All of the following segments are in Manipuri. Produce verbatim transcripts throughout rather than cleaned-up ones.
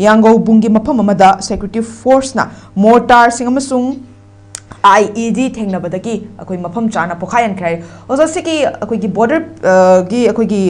ꯌꯥꯡꯒꯧ ꯕꯨꯡꯒꯤ ꯃꯐꯝ ꯑꯃꯗ ꯁꯦꯀ꯭ꯌꯨꯔꯤꯇꯤ ꯐꯣꯔꯁꯅ ꯃꯣꯔꯇꯥꯔꯁꯤꯡ ꯑꯃꯁꯨꯡ ꯑꯥꯏ ꯏ ꯗꯤ ꯊꯦꯡꯅꯕꯗꯒꯤ ꯑꯩꯈꯣꯏ ꯃꯐꯝ ꯆꯥꯅ ꯄꯣꯈꯥꯏꯍꯟꯈ꯭ꯔꯦ ꯍꯥꯏ꯫ ꯑꯣꯖꯥ, ꯁꯤꯒꯤ ꯑꯩꯈꯣꯏꯒꯤ ꯕꯣꯔꯗꯔ ꯒꯤ ꯑꯩꯈꯣꯏꯒꯤ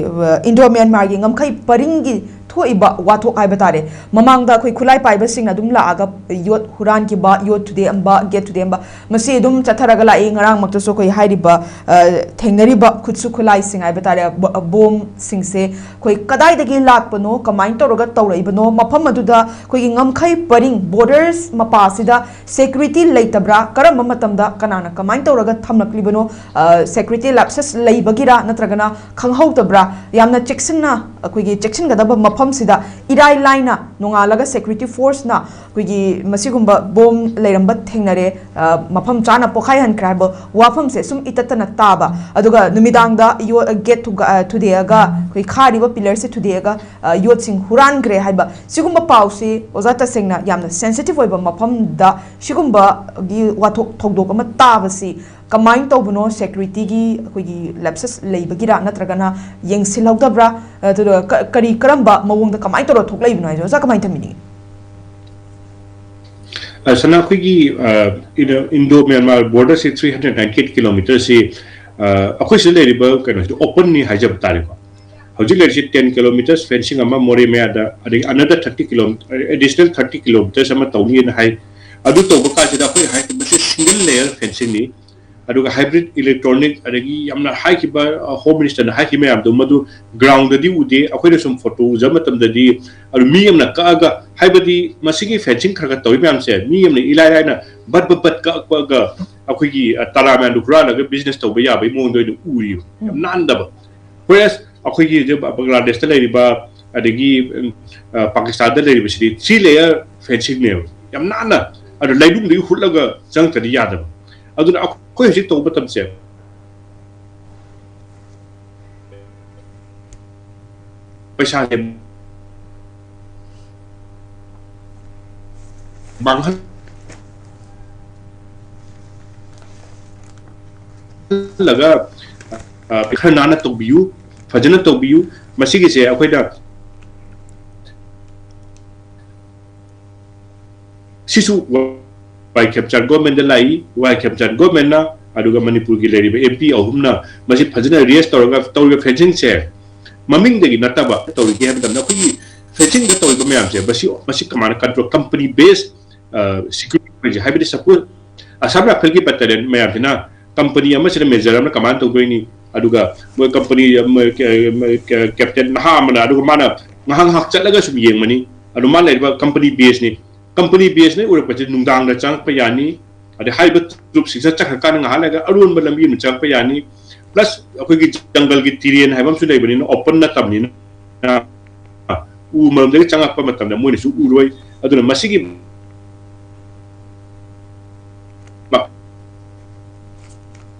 ꯏꯟꯗꯣ ꯃ꯭ꯌꯥꯟꯃꯥꯔꯒꯤ ꯉꯝꯈꯩ ꯄꯔꯤꯡꯒꯤ ꯊꯣꯛꯏꯕ ꯋꯥꯊꯣꯛ ꯍꯥꯏꯕ ꯇꯥꯔꯦ꯫ ꯃꯃꯥꯡꯗ ꯑꯩꯈꯣꯏ ꯈꯨꯠꯂꯥꯏ ꯄꯥꯏꯕꯁꯤꯡꯅ ꯑꯗꯨꯝ ꯂꯥꯛꯑꯒ ꯌꯣꯠ ꯍꯨꯔꯥꯟꯈꯤꯕ, ꯌꯣꯠ ꯊꯨꯗꯦꯛꯑꯝꯕ, ꯒꯦꯠ ꯊꯨꯗꯦꯛꯑꯝꯕ, ꯃꯁꯤ ꯑꯗꯨꯝ ꯆꯠꯊꯔꯒ ꯂꯥꯛꯏ꯫ ꯉꯔꯥꯡꯃꯛꯇꯁꯨ ꯑꯩꯈꯣꯏ ꯍꯥꯏꯔꯤꯕ, ꯑ, ꯊꯦꯡꯅꯔꯤꯕ ꯈꯨꯠꯁꯨ ꯈꯨꯠꯂꯥꯏꯁꯤꯡ ꯍꯥꯏꯕ ꯇꯥꯔꯦ, ꯕ-, ꯕꯣꯝꯁꯤꯡꯁꯦ ꯑꯩꯈꯣꯏ ꯀꯗꯥꯏꯗꯒꯤ ꯂꯥꯛꯄꯅꯣ, ꯀꯃꯥꯏꯅ ꯇꯧꯔꯒ ꯇꯧꯔꯛꯏꯕꯅꯣ, ꯃꯐꯝ ꯑꯗꯨꯗ ꯑꯩꯈꯣꯏꯒꯤ ꯉꯝꯈꯩ ꯄꯔꯤꯡ, ꯕꯣꯔꯗꯔꯁ ꯃꯄꯥꯁꯤꯗ ꯁꯦꯀ꯭ꯌꯨꯔꯤꯇꯤ ꯂꯩꯇꯕ꯭ꯔꯥ, ꯀꯔꯝꯕ ꯃꯇꯝꯗ ꯀꯅꯥꯅ ꯀꯃꯥꯏꯅ ꯇꯧꯔꯒ ꯊꯝꯂꯛꯂꯤꯕꯅꯣ, ꯑ, ꯁꯦꯀ꯭ꯌꯨꯔꯤꯇꯤ ꯂꯦꯞꯁꯦꯁ ꯂꯩꯕꯒꯤꯔꯥ ꯅꯠꯇ꯭ꯔꯒꯅ ꯈꯪꯍꯧꯗꯕ꯭ꯔꯥ, ꯌꯥꯝꯅ ꯆꯦꯛꯁꯤꯟꯅ ꯑꯩꯈꯣꯏꯒꯤ ꯆꯦꯛꯁꯤꯟꯒꯗꯕ ꯃꯐꯝꯁꯤꯗ ꯏꯔꯥꯏ ꯂꯥꯏꯅ ꯅꯣꯡꯉꯥꯜꯂꯒ ꯁꯦꯀ꯭ꯌꯨꯔꯤꯇꯤ ꯐꯣꯔꯁꯅ ꯑꯩꯈꯣꯏꯒꯤ ꯃꯁꯤꯒꯨꯝꯕ ꯕꯣꯝ ꯂꯩꯔꯝꯕ ꯊꯦꯡꯅꯔꯦ, ꯑ, ꯃꯐꯝ ꯆꯥꯅ ꯄꯣꯈꯥꯏꯍꯟꯈ꯭ꯔꯦ ꯍꯥꯏꯕ ꯋꯥꯐꯝꯁꯦ ꯁꯨꯝ ꯏꯇꯠꯇꯅ ꯇꯥꯕ, ꯑꯗꯨꯒ ꯅꯨꯃꯤꯗꯥꯡꯗ ꯌꯣ-, ꯒꯦꯠ ꯊꯨꯒ-, ꯑ, ꯊꯨꯗꯦꯛꯑꯒ ꯑꯩꯈꯣꯏ ꯈꯥꯔꯤꯕ ꯄꯤꯂꯔꯁꯦ ꯊꯨꯗꯦꯛꯑꯒ, ꯑ, ꯌꯣꯠꯁꯤꯡ ꯍꯨꯔꯥꯟꯈ꯭ꯔꯦ ꯍꯥꯏꯕ ꯁꯤꯒꯨꯝꯕ ꯄꯥꯎꯁꯤ, ꯑꯣꯖꯥ, ꯇꯁꯦꯡꯅ ꯌꯥꯝꯅ ꯁꯦꯟꯁꯤꯇꯤꯚ ꯑꯣꯏꯕ ꯃꯐꯝꯗ ꯁꯤꯒꯨꯝꯕꯒꯤ ꯋꯥꯊꯣꯛ ꯊꯧꯗꯣꯛ ꯑꯃ ꯇꯥꯕꯁꯤ ꯀꯃꯥꯏꯅ ꯇꯧꯕꯅꯣ? ꯁꯦꯀ꯭ꯌꯨꯔꯤꯇꯤꯒꯤ ꯑꯩꯈꯣꯏꯒꯤ ꯂꯦꯞꯁꯦꯁ ꯂꯩꯕꯒꯤꯔꯥ ꯅꯠꯇ꯭ꯔꯒꯅ ꯌꯦꯡꯁꯤꯜꯍꯧꯗꯕ꯭ꯔꯥ? ꯑꯗꯨꯒ ꯀ-, ꯀꯔꯤ ꯀꯔꯝꯕ ꯃꯑꯣꯡꯗ ꯀꯃꯥꯏꯅ ꯇꯧꯔ ꯊꯣꯛꯂꯛꯏꯕꯅꯣ ꯍꯥꯏꯁꯦ ꯑꯣꯖꯥ ꯀꯃꯥꯏꯅ ꯊꯝꯕꯤꯅꯤꯡꯉꯤ? ꯑ, ꯁꯅꯥ, ꯑꯩꯈꯣꯏꯒꯤ, ꯑ, ꯏꯟꯗꯣ-, ꯏꯟꯗꯣ ꯃ꯭ꯌꯥꯟꯃꯥꯔ ꯕꯣꯔꯗꯔꯁꯤ ꯊ꯭ꯔꯤ ꯍꯟꯗ꯭ꯔꯦꯠ ꯅꯥꯏꯟꯇꯤ ꯑꯩꯠ ꯀꯤꯂꯣꯃꯤꯇꯔꯁꯤ, ꯑ, ꯑꯩꯈꯣꯏ ꯁꯤꯗ ꯂꯩꯔꯤꯕ ꯀꯩꯅꯣꯁꯤꯗꯤ ꯑꯣꯄꯟꯅꯤ ꯍꯥꯏꯖꯕ ꯇꯥꯔꯦꯀꯣ꯫ ꯍꯧꯖꯤꯛ ꯂꯩꯔꯤꯁꯤ ꯇꯦꯟ ꯀꯤꯂꯣꯃꯤꯇꯔꯁ ꯐꯦꯟꯁꯤꯡ ꯑꯃ ꯃꯣꯔꯦ ꯃꯌꯥꯗ, ꯑꯗꯒꯤ ꯑꯅꯗꯔ thirty kilometre, additional thirty kilometres ꯑꯃ ꯇꯧꯅꯤꯅ ꯍꯥꯏ꯫ ꯑꯗꯨ ꯇꯧꯕ ꯀꯥꯟꯁꯤꯗ ꯑꯩꯈꯣꯏ ꯍꯥꯏ, ꯃꯁꯤ ꯁꯤꯡꯒꯜ ꯂꯦꯌꯔ ꯐꯦꯟꯁꯤꯡꯅꯤ꯫ ꯑꯗꯨꯒ ꯍꯥꯏꯕ꯭ꯔꯤꯠ ꯏꯂꯦꯛꯇ꯭ꯔꯣꯅꯤꯛ, ꯑꯗꯒꯤ ꯌꯥꯝꯅ ꯍꯥꯏꯈꯤꯕ, ꯑ, ꯍꯣꯝ ꯃꯤꯅꯤꯁꯇꯔꯅ ꯍꯥꯏꯈꯤꯕ ꯃꯌꯥꯝꯗꯣ, ꯃꯗꯨ ꯒ꯭ꯔꯥꯎꯟꯗꯗꯤ ꯎꯗꯦ꯫ ꯑꯩꯈꯣꯏꯅ ꯁꯨꯝ ꯐꯣꯇꯣ ꯎꯖꯕ ꯃꯇꯝꯗꯗꯤ, ꯑꯗꯨ ꯃꯤ ꯑꯃꯅ ꯀꯛꯑꯒ, ꯍꯥꯏꯕꯗꯤ ꯃꯁꯤꯒꯤ ꯐꯦꯟꯁꯤꯡ ꯈꯔ ꯈꯔ ꯇꯧꯔꯤ ꯃꯌꯥꯝꯁꯦ, ꯃꯤ ꯑꯃꯅ ꯏꯂꯥꯏ ꯂꯥꯏꯅ ꯕꯠ ꯕꯠ ꯕꯠ ꯀꯛꯄꯒ ꯑꯩꯈꯣꯏꯒꯤ, ꯑ, ꯇꯔꯥ ꯃꯌꯥꯝꯗꯣ ꯍꯨꯔꯥꯜꯂꯒ ꯕꯤꯖꯤꯅꯦꯁ ꯇꯧꯕ ꯌꯥꯕꯒꯤ ꯃꯑꯣꯡꯗ ꯑꯣꯏꯅ ꯎꯔꯤꯕ꯫ ꯌꯥꯝ ꯎꯝ꯫ ꯅꯥꯟꯗꯕ꯫ Whereas ꯑꯩꯈꯣꯏꯒꯤ ꯍꯧꯖꯤꯛ ꯕꯪꯒ꯭ꯂꯥꯗꯦꯁꯇ ꯂꯩꯔꯤꯕ, ꯑꯗꯒꯤ, ꯎꯝ, ꯑ, ꯄꯥꯀꯤꯁꯇꯥꯟꯗ ꯂꯩꯔꯤꯕꯁꯤꯗꯤ ꯊ꯭ꯔꯤ ꯂꯦꯌꯔ ꯐꯦꯟꯁꯤꯡꯅꯦꯕ꯫ ꯌꯥꯝ ꯅꯥꯟꯅ, ꯑꯗꯨ ꯂꯩꯅꯨꯡꯗꯒꯤ ꯍꯨꯠꯂꯒ ꯆꯪꯉꯛꯇ꯭ꯔꯗꯤ ꯌꯥꯗꯕ꯫ ꯑꯗꯨꯅ ꯑꯩꯈꯣꯏ ꯍꯧꯖꯤꯛ ꯇꯧꯕ ꯃꯇꯝꯁꯦ ꯄꯩꯁꯥꯁꯦ ꯃꯥꯡꯍꯜꯂꯒ, ꯑ, ꯈꯔ ꯅꯥꯟꯅ ꯇꯧꯕꯤꯌꯨ, ꯐꯖꯅ ꯇꯧꯕꯤꯌꯨ꯫ ꯃꯁꯤꯒꯤꯁꯦ ꯑꯩꯈꯣꯏꯅ ꯁꯤꯁꯨ ꯋꯥꯏ ꯈꯦꯝꯆꯥꯟ ꯒꯣꯔꯃꯦꯟꯗ ꯂꯥꯛꯏ꯫ ꯋꯥꯏ ꯈꯦꯝꯆꯥꯟ ꯒꯣꯔꯃꯦꯟꯅ ꯑꯗꯨꯒ ꯃꯅꯤꯄꯨꯔꯒꯤ ꯂꯩꯔꯤꯕ ꯑꯦꯝ ꯄꯤ ꯑꯍꯨꯝꯅ ꯃꯁꯤ ꯐꯖꯅ ꯔꯤꯌꯦꯁ ꯇꯧꯔꯒ ꯇꯧꯔꯤꯕ ꯐꯦꯟꯁꯤꯡꯁꯦ ꯃꯃꯤꯡꯗꯒꯤ ꯅꯠꯇꯕ ꯇꯧꯔꯤꯒꯦ ꯍꯥꯏꯕ ꯃꯇꯝꯗ ꯑꯩꯈꯣꯏꯒꯤ ꯐꯦꯟꯁꯤꯡꯗ ꯇꯧꯔꯤꯕ ꯃꯌꯥꯝꯁꯦ ꯃꯁꯤ ꯃꯁꯤ ꯀꯃꯥꯏꯅ ꯀꯟꯇ꯭ꯔꯣꯜ, ꯀꯝꯄꯅꯤ ꯕꯦꯁ ꯁꯤꯀ꯭ꯌꯨꯔꯤꯇꯤ ꯍꯥꯏꯕꯗꯤ ꯁꯄꯣꯁ ꯑꯁꯥꯝ ꯔꯥꯏꯐꯜꯒꯤ ꯕꯦꯇꯥꯂꯤꯌꯟ ꯃꯌꯥꯝꯁꯤꯅ ꯀꯝꯄꯅꯤ ꯑꯃꯁꯤꯅ ꯃꯦꯖꯔ ꯑꯃꯅ ꯀꯃꯥꯏꯅ ꯇꯧꯗꯣꯏꯅꯤ? ꯑꯗꯨꯒ ꯃꯣꯏ ꯀꯝꯄꯅꯤ ꯀꯦꯞꯇꯦꯟ ꯅꯍꯥ ꯑꯃꯅ ꯑꯗꯨꯒ ꯃꯥꯅ ꯉꯥꯏꯍꯥꯛ ꯉꯥꯏꯍꯥꯛ ꯆꯠꯂꯒ ꯁꯨꯝ ꯌꯦꯡꯕꯅꯤ꯫ ꯑꯗꯨ ꯃꯥ ꯂꯩꯔꯤꯕ ꯀꯝꯄꯅꯤ ꯕꯦꯁꯅꯤ꯫ ꯀꯝꯄꯅꯤ ꯕꯦꯁꯅ ꯎꯔꯛꯄꯁꯦ ꯅꯨꯡꯗꯥꯡꯗ ꯆꯪꯉꯛꯄ ꯌꯥꯅꯤ꯫ ꯑꯗꯩ ꯍꯥꯏꯔꯤꯕ ꯇ꯭ꯔꯨꯞꯁꯤꯡꯁꯤꯅ ꯆꯠꯈ꯭ꯔꯀꯥꯟꯗ ꯉꯥꯏꯍꯥꯛ ꯂꯩꯔꯒ ꯑꯔꯣꯟꯕ ꯂꯝꯕꯤ ꯑꯃ ꯆꯪꯉꯛꯄ ꯌꯥꯅꯤ꯫ ꯄ꯭ꯂꯁ ꯑꯩꯈꯣꯏꯒꯤ ꯖꯪꯒꯜꯒꯤ ꯇꯤꯔꯦꯟ ꯍꯥꯏꯕ ꯑꯃꯁꯨ ꯂꯩꯕꯅꯤꯅ, ꯑꯣꯄꯟ ꯅꯠꯇꯕꯅꯤꯅ ꯎ ꯃꯔꯝꯗꯒꯤ ꯆꯪꯉꯛꯄ ꯃꯇꯝꯗ ꯃꯣꯏꯅꯁꯨ ꯎꯔꯣꯏ꯫ ꯑꯗꯨꯅ ꯃꯁꯤꯒꯤ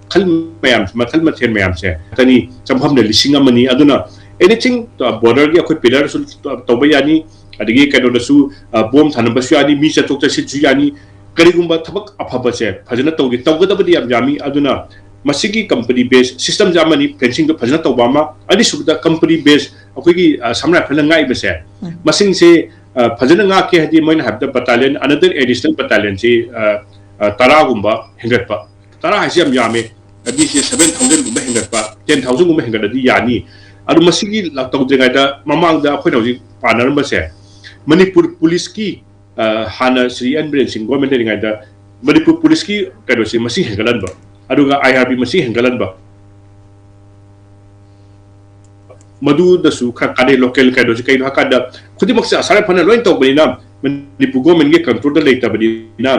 ꯃꯈꯜ ꯃꯌꯥꯝ, ꯃꯈꯜ ꯃꯊꯦꯜ ꯃꯌꯥꯝꯁꯦ ꯇꯅꯤ꯫ ꯆꯪꯐꯝꯅ ꯂꯤꯁꯤꯡ ꯑꯃꯅꯤ꯫ ꯑꯗꯨꯅ ꯑꯦꯅꯤꯊꯤꯡ, ꯕꯣꯔꯗꯔꯒꯤ ꯑꯩꯈꯣꯏ ꯄꯤꯂꯔꯁꯨ ꯇꯧꯕ ꯌꯥꯅꯤ, ꯑꯗꯒꯤ ꯀꯩꯅꯣꯗꯁꯨ ꯕꯣꯝ ꯊꯥꯅꯕꯁꯨ ꯌꯥꯅꯤ, ꯃꯤ ꯆꯠꯊꯣꯛ ꯆꯠꯁꯤꯟꯁꯨ ꯌꯥꯅꯤ꯫ ꯀꯔꯤꯒꯨꯝꯕ ꯊꯕꯛ ꯑꯐꯕꯁꯦ ꯐꯖꯅ ꯇꯧꯗꯦ, ꯇꯧꯒꯗꯕꯗꯤ ꯌꯥꯝ ꯌꯥꯝꯃꯤ꯫ ꯑꯗꯨꯅ ꯃꯁꯤꯒꯤ ꯀꯝꯄꯅꯤ ꯕꯦꯁ ꯁꯤꯁꯇꯝꯁꯦ ꯑꯃꯅꯤ, ꯐꯦꯟꯁꯤꯡꯗꯣ ꯐꯖꯅ ꯇꯧꯕ ꯑꯃ꯫ ꯑꯅꯤꯁꯨꯕꯗ ꯀꯝꯄꯅꯤ ꯕꯦꯁ ꯑꯩꯈꯣꯏꯒꯤ ꯑꯁꯥꯝ ꯔꯥꯏꯐꯜꯅ ꯉꯥꯛꯏꯕꯁꯦ, ꯎꯝ꯫ ꯃꯁꯤꯡꯁꯦ ꯐꯖꯅ ꯉꯥꯛꯀꯦ ꯍꯥꯏꯗꯤ ꯃꯣꯏꯅ ꯍꯥꯏꯕꯗ ꯕꯦꯇꯥꯂꯤꯌꯟ, ꯑꯅꯗꯔ ꯑꯦꯗꯤꯁꯅꯦꯜ ꯕꯦꯇꯥꯂꯤꯌꯟꯁꯤ ꯇꯔꯥꯒꯨꯝꯕ ꯍꯦꯟꯒꯠꯄ꯫ ꯇꯔꯥ ꯍꯥꯏꯁꯤ ꯌꯥꯝ ꯌꯥꯝꯃꯦ꯫ ꯃꯤꯁꯦ ꯁꯚꯦꯟ ꯊꯥꯎꯖꯟꯒꯨꯝꯕ ꯍꯦꯟꯒꯠꯄ, ꯇꯦꯟ ꯊꯥꯎꯖꯟꯒꯨꯝꯕ ꯍꯦꯟꯒꯠꯂꯗꯤ ꯌꯥꯅꯤ꯫ ꯑꯗꯣ ꯃꯁꯤꯒꯤ ꯇꯧꯗ꯭ꯔꯤꯉꯩꯗ ꯃꯃꯥꯡꯗ ꯑꯩꯈꯣꯏꯅ ꯍꯧꯖꯤꯛ ꯄꯥꯅꯔꯝꯕꯁꯦ, ꯃꯅꯤꯄꯨꯔ ꯄꯨꯂꯤꯁꯀꯤ, ꯑ, ꯍꯥꯟꯅ ꯁ꯭ꯔꯤ ꯑꯦꯟ ꯕꯤꯔꯦꯟ ꯁꯤꯡ ꯒꯣꯔꯃꯦꯟ ꯂꯩꯔꯤꯉꯩꯗ ꯃꯅꯤꯄꯨꯔ ꯄꯨꯂꯤꯁꯀꯤ ꯀꯩꯅꯣꯁꯤ ꯃꯁꯤꯡ ꯍꯦꯟꯒꯠꯍꯟꯕ, ꯑꯗꯨꯒ ꯑꯥꯏ ꯑꯥꯔ ꯕꯤ ꯃꯁꯤꯡ ꯍꯦꯟꯒꯠꯍꯟꯕ, ꯃꯗꯨꯗꯁꯨ ꯈꯔ ꯀꯥꯟꯅꯩ꯫ ꯂꯣꯀꯦꯜ ꯀꯩꯅꯣꯁꯤ ꯀꯩꯅꯣ ꯍꯥꯏꯀꯥꯟꯗ ꯈꯨꯗꯤꯡꯃꯛꯁꯦ ꯑꯁꯥꯝ ꯔꯥꯏꯐꯜꯅ ꯂꯣꯏ ꯇꯧꯕꯅꯤꯅ ꯃꯅꯤꯄꯨꯔ ꯒꯣꯔꯃꯦꯟꯒꯤ ꯀꯟꯇ꯭ꯔꯣꯜꯗ ꯂꯩꯇꯕꯅꯤꯅ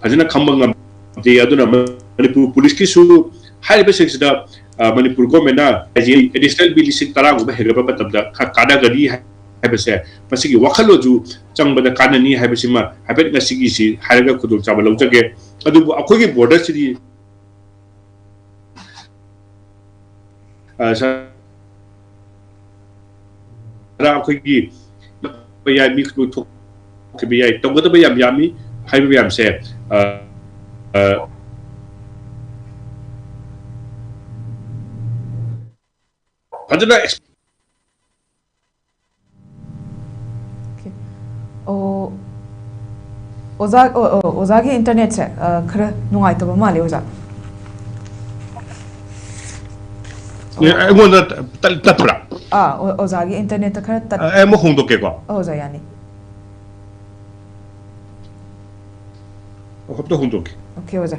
ꯐꯖꯅ ꯈꯪꯕ ꯉꯝꯗꯦ꯫ ꯑꯗꯨꯅ ꯃꯅꯤꯄꯨꯔ ꯄꯨꯂꯤꯁꯀꯤꯁꯨ ꯍꯥꯏꯔꯤꯕꯁꯤꯡꯁꯤꯗ, ꯑ, ꯃꯅꯤꯄꯨꯔ ꯒꯣꯔꯃꯦꯟꯅ ꯍꯥꯏꯁꯦ ꯑꯦꯗꯤꯁꯅꯦꯜ ꯕꯤ ꯂꯤꯁꯤꯡ ꯇꯔꯥꯒꯨꯝꯕ ꯍꯦꯟꯒꯠꯄ ꯃꯇꯝꯗ ꯈꯔ ꯀꯥꯟꯅꯒꯅꯤ ꯍꯥꯏꯕꯁꯦ ꯃꯁꯤꯒꯤ ꯋꯥꯈꯜꯂꯣꯟꯁꯨ ꯆꯪꯕꯗ ꯀꯥꯟꯅꯅꯤ ꯍꯥꯏꯕꯁꯤꯃ ꯍꯥꯏꯐꯦꯠ ꯉꯁꯤꯒꯤꯁꯤ ꯍꯥꯏꯔꯒ ꯈꯨꯗꯣꯡꯆꯥꯕ ꯂꯧꯖꯒꯦ꯫ ꯑꯗꯨꯕꯨ ꯑꯩꯈꯣꯏꯒꯤ ꯕꯣꯔꯗꯔꯁꯤꯗꯤ ꯑ, ꯁꯥꯔ, ꯑꯩꯈꯣꯏꯒꯤ ꯌꯥꯏ, ꯃꯤ ꯊꯣꯛꯈꯤꯕ ꯌꯥꯏ, ꯇꯧꯒꯗꯕ ꯌꯥꯝ ꯌꯥꯝꯃꯤ ꯍꯥꯏꯕ ꯃꯌꯥꯝꯁꯦ, ꯑ, ꯑ, ꯐꯖꯅ ꯑꯣ, ꯑꯣꯖꯥ, ꯑꯣ, ꯑꯣ, ꯑꯣꯖꯥꯒꯤ internetꯁꯦ, ꯑ, ꯈꯔ ꯅꯨꯡꯉꯥꯏꯇꯕ ꯃꯥꯜꯂꯦ, ꯑꯣꯖꯥ꯫ ꯑꯦ, ꯑꯩꯉꯣꯟꯗ ꯇꯠ-, ꯇꯠꯄ꯭ꯔꯥ? ꯑꯥ, ꯑꯣ-, ꯑꯣꯖꯥꯒꯤ internetꯇ ꯈꯔ ꯇꯠ-, ꯑꯩ ꯑꯃꯨꯛ ꯍꯣꯡꯗꯣꯛꯀꯦꯀꯣ꯫ ꯑꯣ, ꯑꯣꯖꯥ, ꯌꯥꯅꯤ꯫ ꯑꯣ, ꯑꯝꯇ ꯍꯣꯡꯗꯣꯛꯀꯦ꯫ Okay, ꯑꯣꯖꯥ꯫